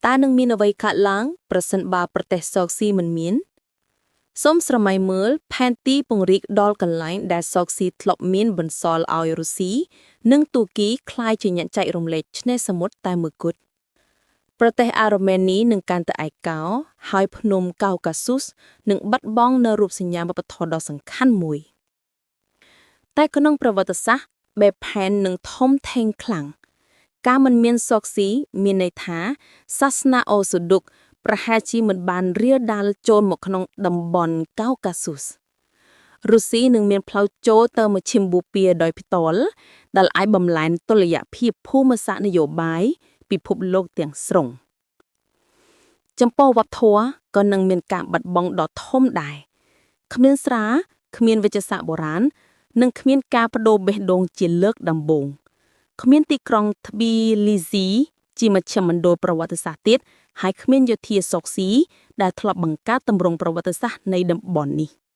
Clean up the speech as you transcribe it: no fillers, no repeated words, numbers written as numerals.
តើនឹងមានអ្វីកើតឡើងប្រសិនបើប្រទេសសកស៊ីមិនមានសូមស្រមៃមើលផែនទីពង្រីកដល់កន្លែងដែលសកស៊ីធ្លាប់មានបន្សល់ឲ្យរុស្ស៊ីនិងទូគីក្លាយជាអ្នកចែករំលែកឆ្នេរសមុទ្រតែមួយគត់ប្រទេសអារ៉ឺម៉េនីនឹងកាន់តែឯកោហើយភ្នំកៅកាស៊ុសនឹងបាត់បង់នូវរូបសញ្ញាវប្បធម៌ដ៏សំខាន់មួយ តែក្នុងប្រវត្តិសាស្ត្របែបផែននឹងធំធេងខ្លាំងការមិនមានសកស៊ីមានន័យថាសាសនាអូសូឌុកប្រហែលជាមិនបានរាលដាលចូលមកក្នុងតំបន់កៅកាស៊ុសរុស្ស៊ីនឹងមានផ្លូវចូលទៅមជ្ឈិមបូព៌ាដោយផ្ទាល់ដែលអាចបំលែងតុល្យភាពភូមិសាស្ត្រនយោបាយពិភពលោកទាំងស្រុងចំពោះវប្បធម៌ក៏នឹងមានការបាត់បង់ដ៏ធំដែរគ្មានស្រាគ្មានវិទ្យាសាស្ត្របុរាណនិងគ្មានការបដូរបេះដូងជាលើកដំបូងគ្មានទីក្រុងធ្ប៊ីលីស៊ីជាមជ្ឈមណ្ឌលប្រវត្តិសាស្ត្រទៀតហើយគ្មានយោធាសុកស៊ីដែលធ្លាប់បង្កើតទម្រង់ប្រវត្តិសាស្ត្រនៃតំបន់នេះ។